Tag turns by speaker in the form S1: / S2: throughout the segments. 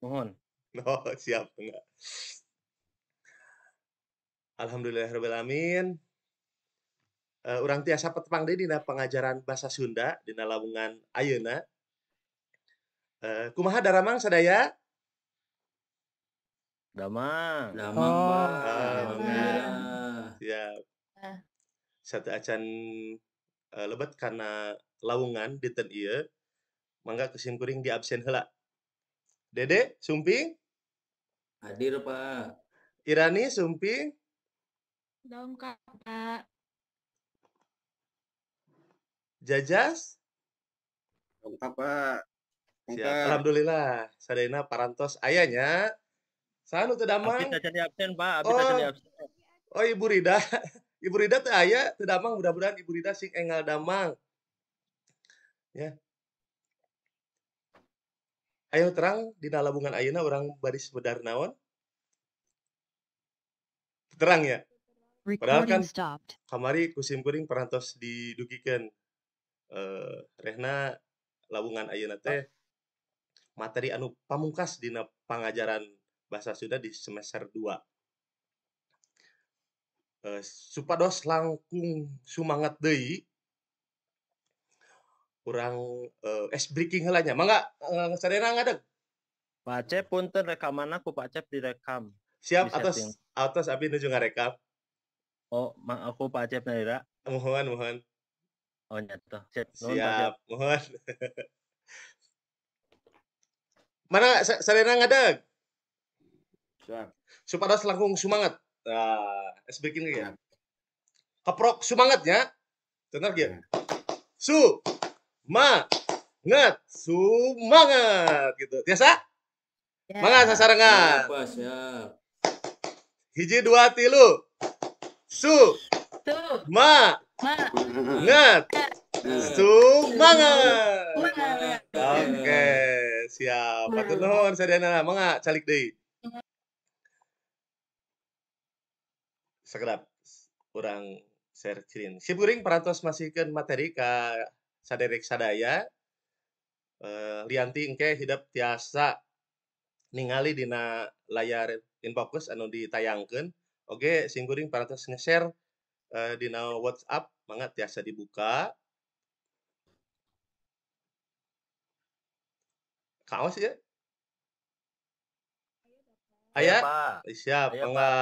S1: Mohon.
S2: Oh, siap, enggak. Alhamdulillahirabbil alamin. Urang tiasa patepang deui dina pangajaran basa Sunda dina lawungan ayeuna. Kumaha daramang sadaya?
S1: Damang.
S3: Damang, Pak.
S2: Alhamdulillah. Siap. Satu acan lebet kana lawungan dinten ieu. Mangga ku sim kuring di absen heula. Dede sumping?
S3: Hadir, Pak.
S2: Irani sumping?
S4: Dongkap, Pak.
S2: Jajas?
S5: Dongkap, Pak.
S2: Siap. Alhamdulillah, sadayana parantos aya nya. Saha nu teu damang?
S1: Abdi teh absen, Pak. Abdi teh absen.
S2: Oh, Ibu Rida. Ibu Rida teu aya, teu damang. Mudah-mudahan Ibu Rida sing enggal damang. Ya. Ayo terang dina labungan ayeuna urang baris bedar naon? Terang ya. Padahal kan kamari ku sim kuring parantos didugikeun rehna lawungan ayeuna teh materi anu pamungkas dina pangajaran bahasa Sunda di semester 2. Supados langkung sumangat deui urang ice breaking heula nya. Mangga sadayana ngadeg.
S1: Pak Cep punten rekamanna ku Pak Cep direkam.
S2: Siap, atos atos abi nuju ngarekam.
S1: Oh, aku Pak Cep nalira.
S2: Mohon, mohon.
S1: Oh nyata. Siap,
S2: siap, mohon. Mana sadayana ngadeg?
S5: Siap.
S2: Supados langkung sumangat. Nah, ice breaking ya. Keprok sumangatnya. Bener kieu. Su ma nget sumangat gitu. Tiasa?
S4: Ya.
S2: Mangga sasarengan.
S3: Siap, siap.
S2: 1 2 3. Su ma nget sumangat. Oke, siap. Hatur nuhun sadayana. Mangga calik deui. Sakedap urang share screen. Sim kuring parantos masihkeun materi ka saderek sadaya. Lianti engke hidep tiasa ningali dina layar Infokus anu ditayangkeun. Oge sim kuring parantos nge-share dina WhatsApp, mangga tiasa dibuka. Kaos ya? Aya? Siap, mangga.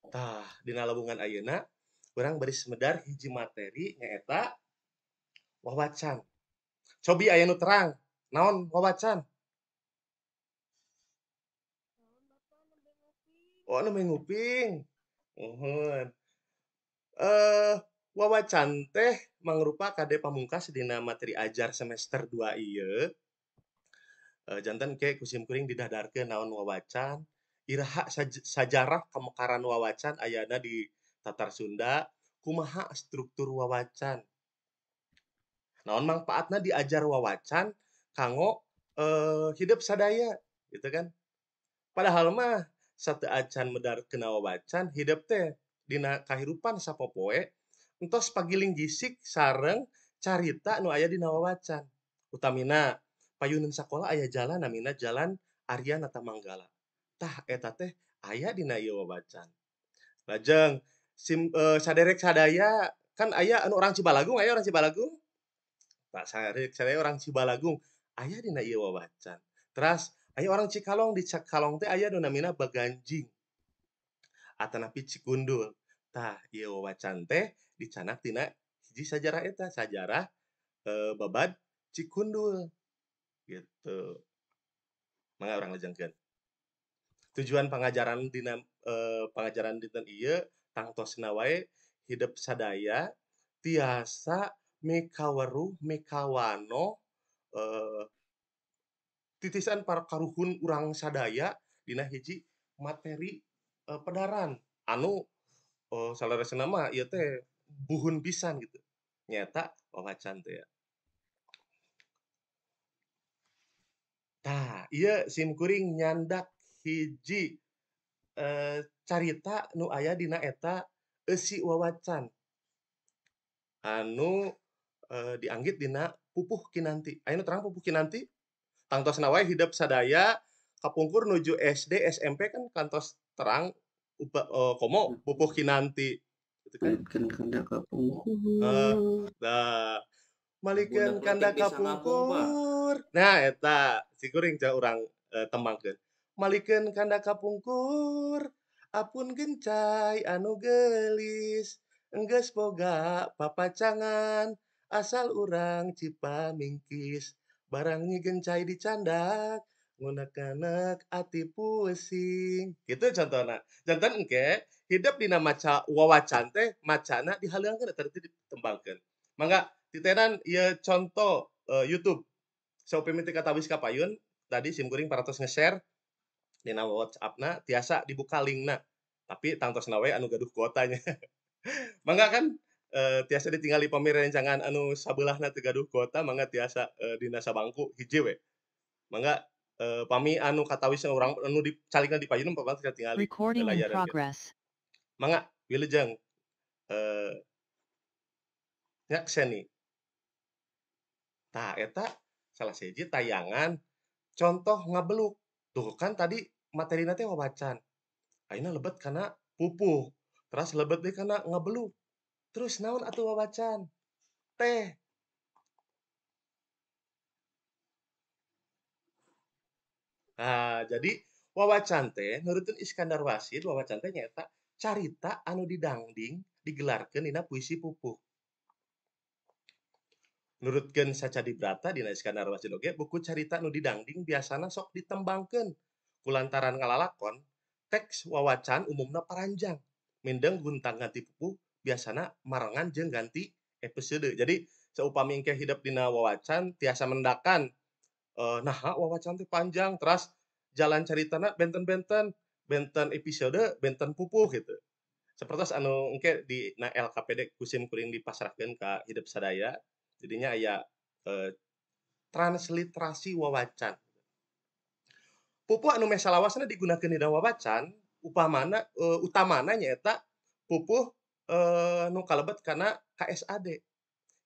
S2: Tah, dina lawungan ayeuna urang baris medar hiji materi nyaeta wawacan. Cobi aya nu terang, naon wawacan? Oh, nembe nguping. Muhun. Wawacan teh mangrupa kade pamungkas dina materi ajar semester 2 ieu. Janten ke ku sim kuring didadarkeun naon wawacan. Iraha sajarah kamekaran wawacan ayana di Tatar Sunda, kumaha struktur wawacan. Naon mangpaatna diajar wawacan kanggo hidup sadaya gitu kan. Padahal mah sateuacan medar kena wawacan hidup teh dina kahirupan sapopoe entos pagiling gisik sareng carita nu aya dina wawacan. Utamina payuneun sakola aya jalan namina Jalan Arya Natamanggala. Tah eta teh aya dina ieu wawacan. Lajeng sim saderek sadaya kan aya anu orang Cibalagung, aya orang Cibalagung. Tah saderek sadaya orang Cibalagung aya dina ieu wawacan. Teras aya orang Cikalong, di Cikalong teh aya nu namina Baganjing atanapi Cikundul. Tah ieu wawacan teh dicanak tina hiji sajarah eta, sajarah babad Cikundul gitu. Mangga urang lajengkeun. Tujuan pangajaran dina pangajaran dinten ieu tangtosna wae hidep sadaya tiasa mikaweruh mikawano titisan para karuhun urang sadaya dina hiji materi pedaran anu saleresna mah ieu teh buhun pisan gitu. Nyaeta wawacan teh ya. Tah, ieu sim kuring nyandak hiji carita nu aya dina eta eusi wawacan. anu dianggit dina Pupuh Kinanti. Aya nu terang Pupuh Kinanti? Tangtosna wae hidep sadaya kapungkur nuju SD, SMP kan kantos terang komo Pupuh Kinanti gitu kan.
S5: Malikeun kanda kapungkur.
S2: Nah, malikeun kanda kapungkur. Nah eta si kuring cah urang tembangkeun. Malikeun kanda kapungkur, apun gencay anu geulis, enggeus boga papacangan, asal urang Cipamingkis. Barang nyi gencay dicandak, ngunek-anek ati pusing. Gitu contohna. Janten engke hidep dina maca wawacan teh macana dihaleungkeun eta teh ditembangkeun. Mangga titenan ieu contoh YouTube. Saupami teu katawis ka payun, tadi sim kuring parantos nge-share dina WhatsApp-na tiasa dibuka linkna. Tapi tangtosna we anu gaduh kuotanya. Mangga kan tiasa ditinggali pami rerencangan anu sabeulahna teu gaduh kuota mangga tiasa dina sabangku hiji we. Mangga pami anu katawis urang anu dicalikna di payun pami tinggal di layaran. Mangga wilujeng nyakseni. Tah eta salah sahiji tayangan contoh ngabeluk. Tuh kan tadi materina teh wawacan. Ayeuna lebet kana pupuh, teras lebet deui kana ngabeluk. Terus naon atuh wawacan? Teh. Nah, jadi wawacan teh nurutkeun Iskandar Wasid, wawacan teh nyaeta carita anu didangding digelarkeun dina puisi pupuh. Nurutkeun Sacadibrata dina Iskandar Wasid oge buku carita nu didangding biasana sok ditembangkeun kulantaran ngalalakon teks wawacan umumna paranjang mindeng guntang-ganti pupuh biasana marengan jeung ganti episode. Jadi saupami engke hidep dina wawacan tiasa mendakan naha wawacan teh panjang teras jalan caritana benten-benten, benten episode, benten pupuh gitu. Sapertos anu engke dina LKPD ku sim kuring dipasrahkeun ka hidep sadaya. Jadinya aya transliterasi wawacan. Pupuh anu meh salawasna digunakeun dina wawacan, upamana utamana nyaeta pupuh nu kalebet kana KSAD.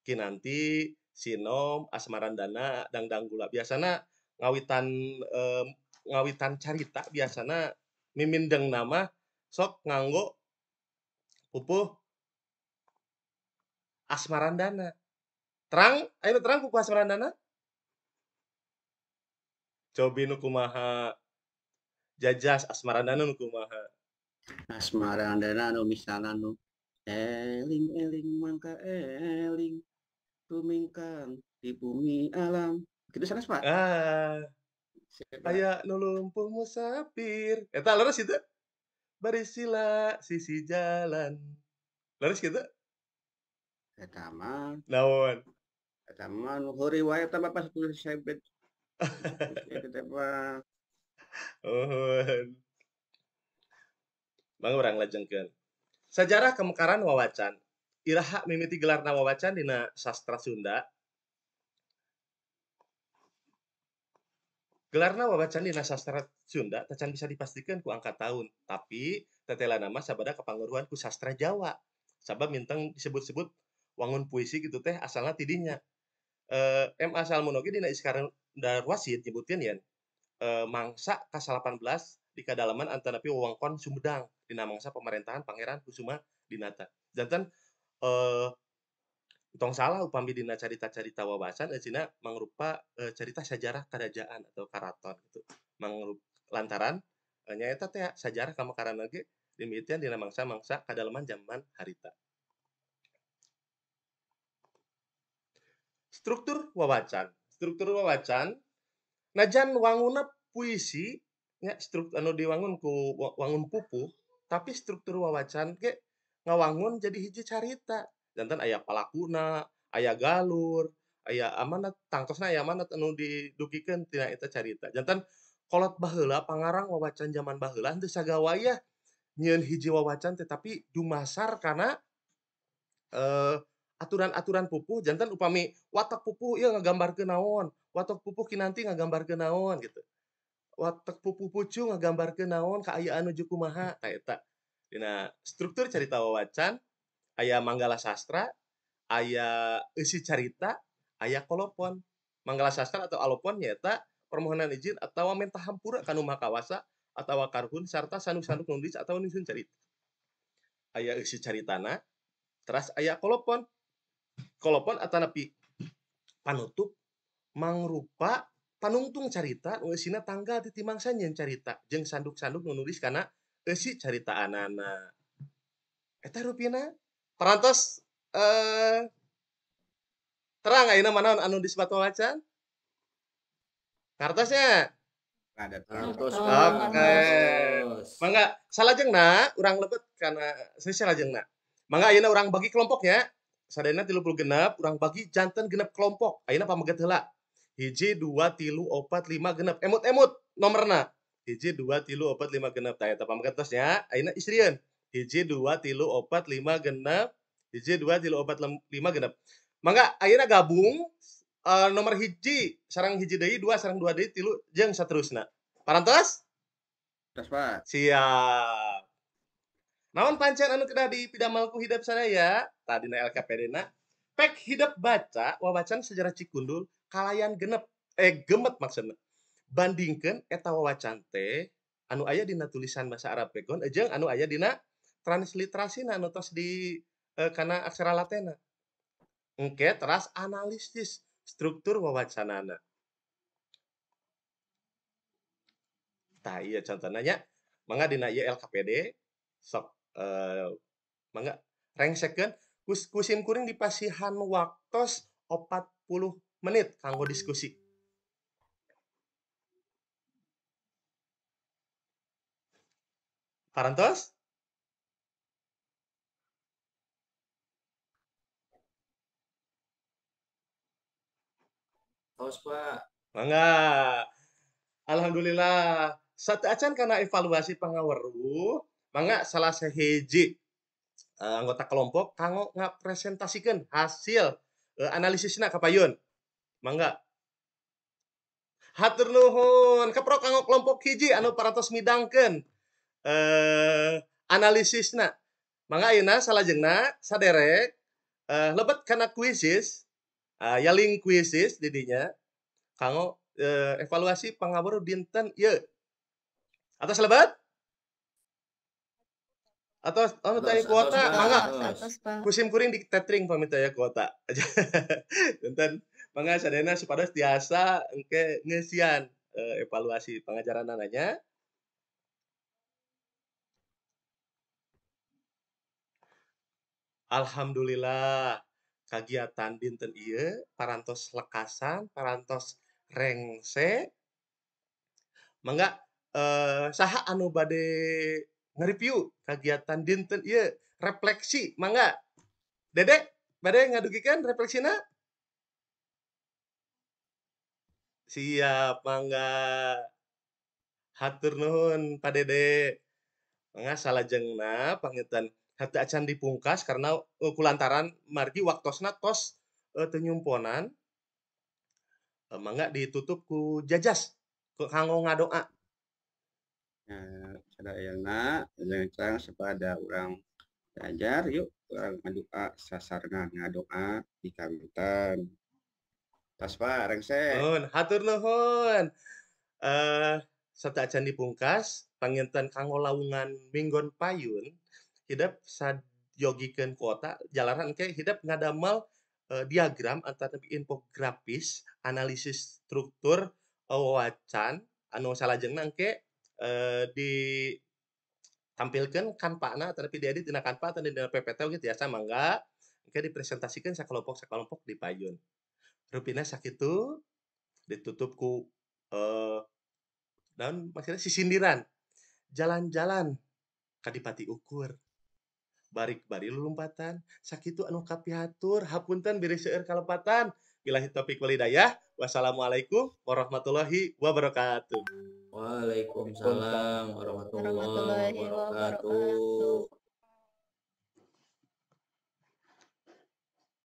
S2: Kinanti, Sinom, Asmarandana, Dangdanggula. Biasana ngawitan carita biasana mimindeng nama sok nganggo pupuh Asmarandana. Terang, ayo terang pupuh Asmarandana? Cobi nu kumaha? Jajas Asmarandana nu kumaha?
S5: Asmarandana nu misalna nu eling-eling mangka eling tumingkang di bumi alam. Kitu sanes, Pak?
S2: Ah. Aya nu lumpuh musafir. Eta leres kitu? Baris sila sisi jalan. Leres kitu?
S5: Eta mah.
S2: Naon?
S5: Eta mah nu heureuy wae eta Bapak tulis sebet. Eta mah.
S2: Nuhun. Mangga urang lajengkeun. Sajarah kemekaran wawacan. Iraha mimiti gelarna wawacan dina sastra Sunda. Gelarna wawacan dina sastra Sunda tacan bisa dipastikeun ku angka taun, tapi tetelana mah sabada kapangaruhan ku sastra Jawa. Sabab minteng disebut-sebut wangun puisi gitu teh asalna ti dinya. M.A. Salmun oge dina Iskandar Wasid nyebutkeun yen mangsa ka-18 di kadalaman antanapi wewengkon Sumedang dina mangsa pemerintahan Pangeran Kusuma Dinata. Janten tong salah upami dina carita-carita wawasan eusina mangrupa carita sajarah karajaan atau karaton gitu. Lantaran nyaeta teh sajarah kamekaran oge dimimitian dina mangsa-mangsa kadaleman jaman harita. Struktur wawacan. Struktur wawacan najan wanguna puisi nya struktur anu diwangun ku wangun pupuh, tapi struktur wawacan ge ngawangun jadi hiji carita. Janten aya palakuna, aya galur, aya amanat, tangtosna aya amanat anu didugikeun tina eta carita. Janten kolot baheula pangarang wawacan jaman baheula henteu sagawayah nyieun hiji wawacan teh tapi dumasar kana aturan-aturan pupuh. Janten upami watak pupuh ieu ngagambarkeun naon, watak pupuh Kinanti ngagambarkeun naon gitu. Watak pupuh Pucu ngagambarkeun naon, kaayaan nuju kumaha, tah eta. Dina struktur carita wawacan aya manggala sastra, Aya eusi carita, aya kolopon. Manggala sastra atau alopon nyaeta permohonan izin atawa menta hampura ka nu maha kawasa atawa karuhun sarta sanduk-sanduk nulis atawa nyusun carita. Aya eusi caritana, teras aya kolopon. Kolopon atanapi panutup mangrupa panungtung carita nu eusina tanggal ti mangsa nyieun carita jeung sanduk-sanduk nu nulis kana eusi caritaanana. Eta rupina parantos terang ayeuna manaon anu disebat wawacan? Ngartos nya?
S5: Ada
S3: Ngartos,
S2: Oke. Mangga salajengna urang lebet kana sesi salajengna. Mangga ayeuna urang bagi kelompoknya. Sadayana 36 urang bagi janten genep kelompok. Ayeuna pameget heula. 1 2 3 4 5 genep. Emut-emut nomorna. 1 2 3 4 5 genep. Tah eta pameget tos nya. Ayeuna istrieun. 1 2 3 4 5 genep. 1 2 3 4 5 genep. Mangga ayeuna gabung nomor 1 sareng 1 deui, 2 sareng 2 deui, 3 jeung saterusna. Parantos?
S5: Tos, Pak.
S2: Siap. Naon pancen anu kedah dipidamel ku hidep sadaya? Tah dina LKPD-na pek hidep baca wawacan sejarah Cikundul kalayan genep gemet maksudna. Bandingkeun eta wawacan teh anu aya dina tulisan bahasa Arab pegon jeung anu aya dina transliterasina anu tos di kana aksara Latinna. Engke teras analisis struktur wawacanana. Tah ieu contohna nya. Mangga dina ieu LKPD sok mangga rengsekeun ku sim kuring dipasihan waktos 40 menit kanggo diskusi. Parantos?
S3: Tos, Pak.
S2: Mangga. Alhamdulillah. Sateuacan kana evaluasi pangaweruh, mangga salah sahiji anggota kelompok kanggo ngapresentasikeun hasil analisisna ka payun. Mangga. Hatur nuhun. Keprok kanggo kelompok hiji anu parantos midangkeun analisisna. Mangga ayeuna salajengna saderek lebet kana kuisis, aya link kuisis di dinya kanggo evaluasi pangaweruh dinten ieu. Atos lebet? Atos oh teu aya kuota, mangga. Ku sim kuring di tethering pami teu aya kuota. Punten, mangga sadayana supados tiasa engke ngeusian evaluasi pangajaranana nya. Alhamdulillah kagiatan dinten ieu parantos lekasan, parantos rengse. Mangga saha anu bade nge-review kagiatan dinten ieu, refleksi mangga. Dede bade ngadugikeun refleksina? Siap, mangga. Hatur nuhun Pak Dede. Mangga salajengna panginten henteu acan dipungkas karena kulantaran margi waktosna tos teu nyumponan. Mangga ditutup ku jajas kanggo ngadoa.
S5: Sadayana rencang sapada urang diajar yuk urang ngadoa sasarengan ngadoa di kawitan. Tos Pak rengse.
S2: Nuhun, hatur nuhun. Sateuacan dipungkas panginten kanggo lawungan minggon payun hidep sayogikeun kuota jalaran engke hidep ngadamel diagram antara infografis analisis struktur wawacan anu salajengna engke ditampilkeun kanvana atanapi diedit dina Canva atau dina PPT oge tiasa mangga engke dipresentasikeun sakelompok-sakelompok di payun. Rupina sakitu ditutup ku naon maksudna sisindiran. Jalan-jalan kadipati ukur. Barik bari lulumpatan sakitu anu kapihatur hapunten bilih seueur kalepatan. Billahi taufik wal hidayah. Wassalamualaikum warahmatullahi wabarakatuh.
S3: Waalaikumsalam warahmatullahi wabarakatuh.